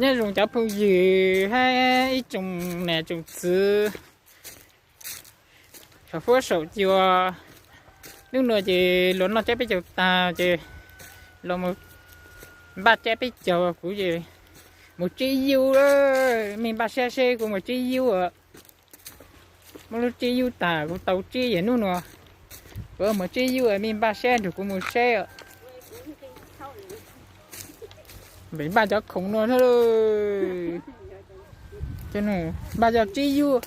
Nyob zoo cov phooj ywg hab ib tsoom niam tsoom txiv, saum fuab saum cua. Hnub no ces luag noj tsab peb caug tag ces los npaj tsab peb caug, kuv ces mus tsib yub. Mej npaj sab seb kuv mus tsib yub. Muab lub tsib yub tas kuv tau tsib yam hnub no. Kuv mus tsib yub, mej npaj sab nrug kuv mus seb. Npaj cov khoom no thiab. Npaj cov tsib yub.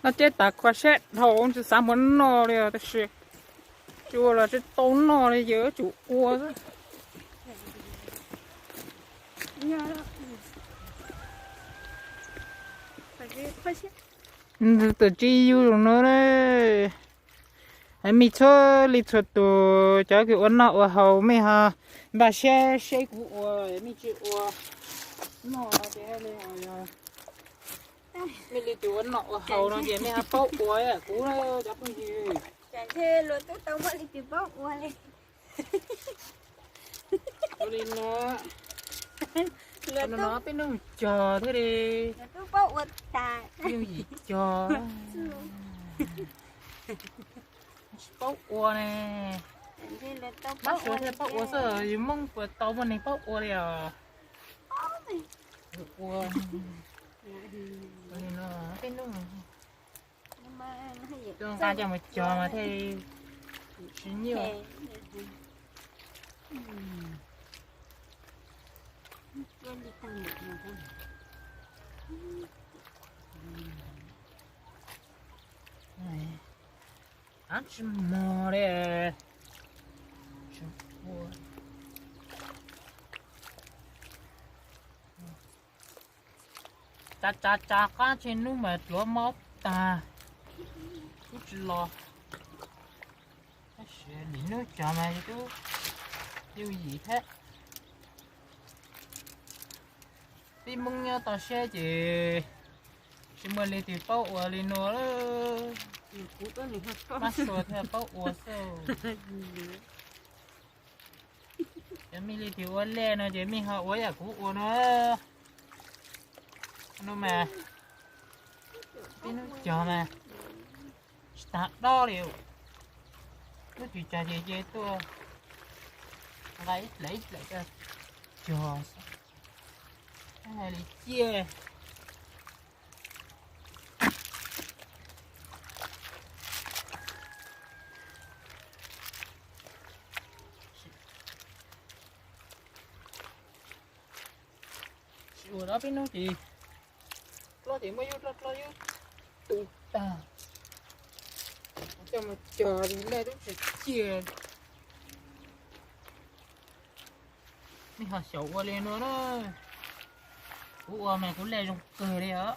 Noj tsab tas kho sab dhau tsis xav mus noj li tab sis tsis ua los tsis tau noj li ces yuav tsum ua xwb. Tus tsib yub zoo no, mej txhua leej txhua tus cov kws ua noj ua haus mej ho npaj sab seb kuv ua, mej tsis ua noj ces mej leej twg ua noj ua haus no ces mej ho paub ua kuv cov phooj ywg. Ua li no, no peb nub cog thiab li. Yooj yim cog. Tsis paub ua ne. Mab suav thiaj paub ua xwb, yus Hmoob puas tau muaj neeg paub ua li os. Ua li no peb nub. Coj nqa coj mus cog mas thiaj tsis nyuaj. Ab tsis mog li. Tsav tsav tsav qab tseg nub mas dluav mob tag, tub tsis los. Tab sis nim nub cog mas tub yooj yim thiab. Peb Hmoob nyob toj siab ces tsis muaj leej twg paub ua li no. Mab suav thiaj paub ua xwb. Cov mej leej twg ua lej no ces mej ho ua yam kuv ua no. No mas, peb nub cog mas tsis tag dob li. Lub twg cog ces ces tuaj nqa ib dlaim ib dlaim coj cog xwb. Hais li ciaj. Tsis ua dab peb nub ces, dlob ces muab yub dlob dlob yub tu tag, coj mus cog li lej tub tsis ciaj. Nej ho xyaum ua li no na. Kuv ua mas kuv lej zoo kawg li os.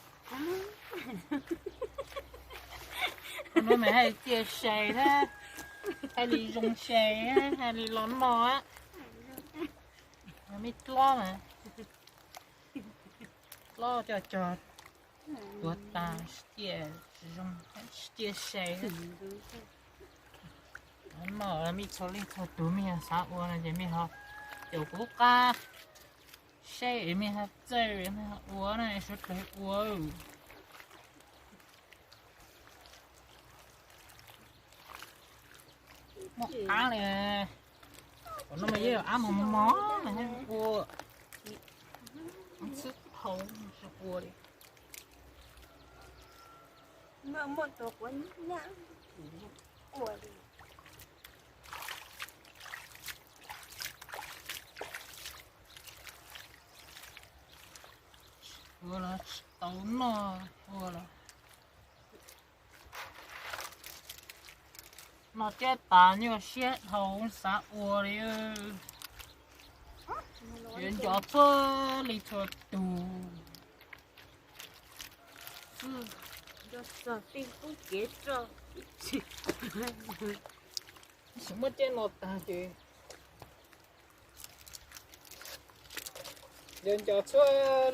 Ua no mas hais ciaj sai thiab, hais li zoo sai thiab, hais li los noj. Mej dlob mas, dlob coj cog tuav tas, ciaj zoo, ciaj sai. Noj mej txhua leej txhua tug mej xav ua no ces mej ho caum kuv qab saib es mej ho txawj mej ho ua na, suav dlawg ua. Muaj qab li, qhov no mas yeej yog ab mos mos ua, xwb thaum ua li. Ua los tsis tau noj, ua los noj tsab tas nyuaj siab dhau xav ua li. Yuav nco txhua leej txhua tug xwb. Nco txog tej qub kev roj ib txhis. Tsis muaj caj no tag ces yog nco txhua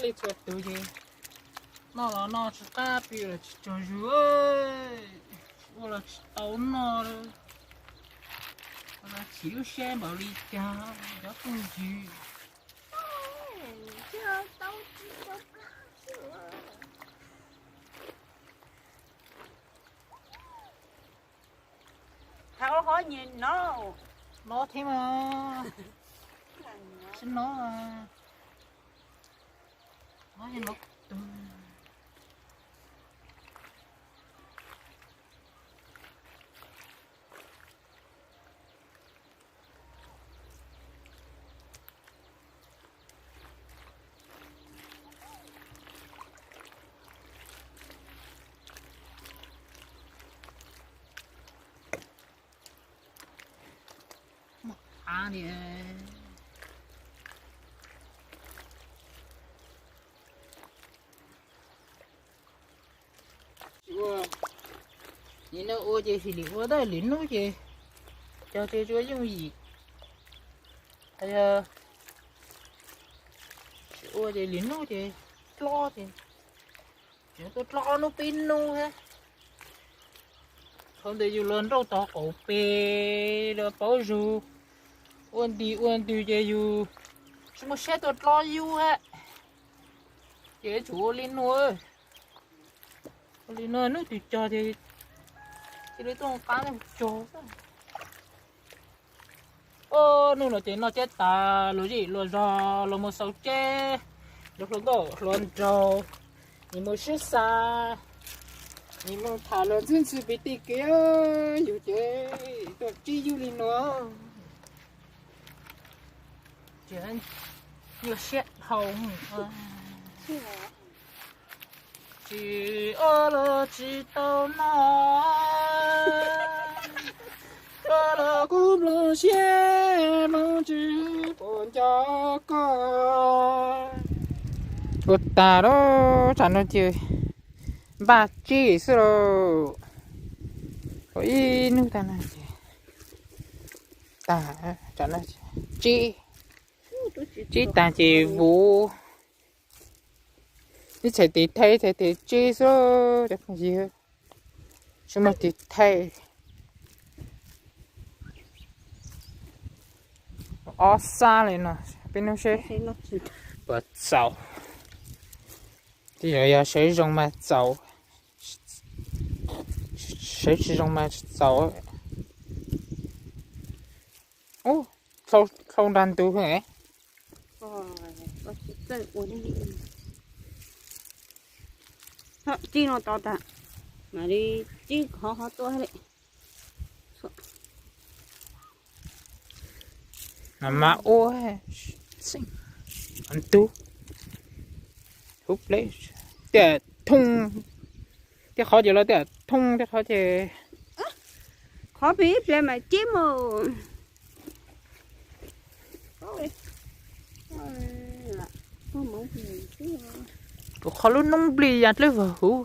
leej txhua tus ces noj los noj tsis qab, pw los tsis tsaug zug, ua los tsis tau noj, chim lub siab npaum li cas cov phooj ywg. Thaum hov nyias nov, nov thiab mas, tsis nov, nov nyias nov tug. Muaj av li. Ua, nim no ua ces sim lim ua, tab lwm hnub ces cog ces tsuas yooj yim. Yog tsis ua ces lwm hnub ces dlob ces tseem tuaj dlob ob hnub peb hnub thiab. Thaum ntawd yus los nrauj tau qaum pes los paub zug, ua nti ua ntws ces yus tsis muaj siab tuaj dlob yub thiab. Ces yuav tsum ua li no, ua li no hnub twg cog ces cia li tuaj qab cog. Ub, hnub no ces noj tsiab tas, luag zej luag zog los mus xaus tsheb, luag hluas nkauj hluas nraug, nim mus sib xav, nim mus tham luag ntxwb ntxwv pem tej kev, yus ces tuaj tsib yub li no. Ces nyuaj siab dhau. Tsis ua los tsis tau noj, ua los kuv nplooj siab nplooj ntsws puas nco koj. Ua tas lawm, tsam no ces npaj tsib xwb lauj. Ua ib hnub tag no ces tag, tsam no tsib, tsib tag ces vuv. Ib txhais tes thaij, ib txhais tes tsib xwb cov phooj ywg. Tsis muaj tes thaij. Ob xab li no, peb hnub seb puas txaus. Tej zaum yog sawv zoo mas txaus, sawv tsis zoo mas tsis txaus. Ub, dlhau nrag ntug. Tsib no tau tas, mam li tsib qhov qhov tuaj li. Mas ua ntug, hub pleb, tiaj thoob, tej qhov ces los tiaj thoob, tej qhov ces, qhov pem ib pliag mas tsib mus. Tus qhov lub noob nplig ya dleb vag huv.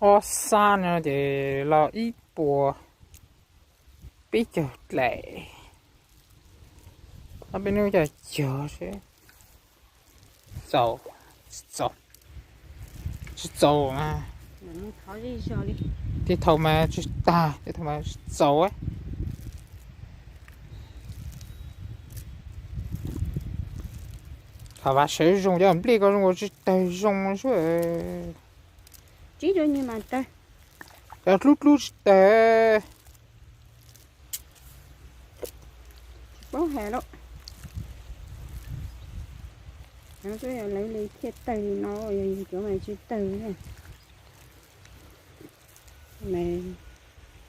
Ob xab no ces los ib puas peb caug dlaim. Ob peb hnub coj cog seb txaus, tsis txaus, tsis txaus mas, tej thaum mas tsis tag, tej thaum mas tsis txaus. Thaum vas sawv zoo cov nplej ko zoo ua tsis tawg zoo xwb. Cov dlub dlub tsis tawg. Tsis paub hais lawm. Lawv li thiaj tawg li no, yog yus cov mas tsis tawg.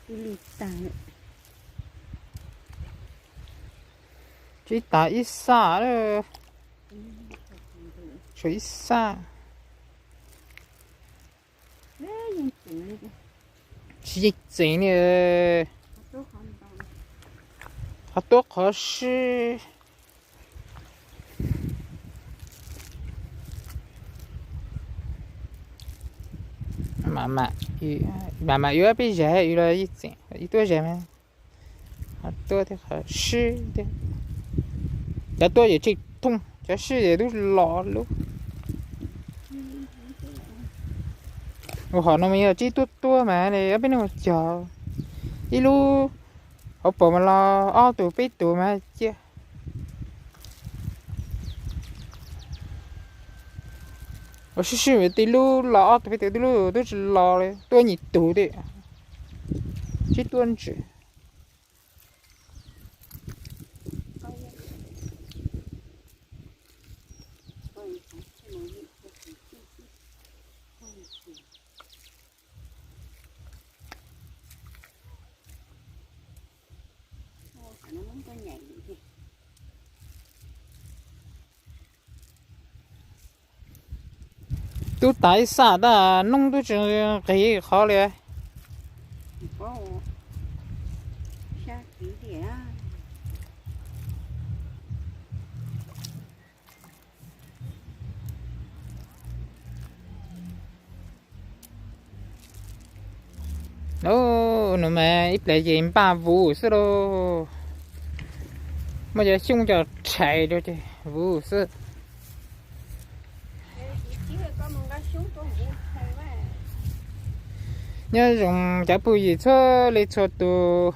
Ib li tag, tsib tas ib xab, tshuav ib xab. Tsis yeej txeev li. Tuaj qhov sib. Mam mam yuav peb zam ib los ib txheem ib tuaj zam mas. Tuaj thiab qhov sib thiab. Cov tuaj ces tsis thooj, cov sib ces twb los lub. Ua hom no mas yog tsib tuaj tuaj mas li ob peb neeg mus cog ib lub hauv paus mas los ob tug peb tug mas cia. Ua sib sib ti lub los ob tug peb tug, ti lub twb tsis los li, tuaj nyuam tug thiab. Tsib tuaj ntsws. Tub tas ib xaj tab noob tub tsis nqis qhov li. Ub, nws mas ib pliag ces npaj vuv xwb lauj. Muaj cov xyoob cov tshais rau ces vuv xwb. Nyob zoo cov phooj ywg txhua leej txhua tus,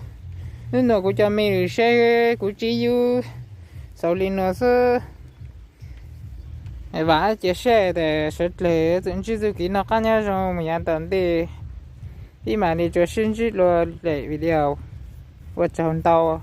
hnub no kuv cov me lus seb kuv tsib yub xaus li no xwb. Vam cia siab tias sawv dlawg tseem ntsib txuj kev noj qab nyob zoo mus yav tom ntej. Peb mam li rua sib ntsib dua lwm video. Ua tsaug ntau.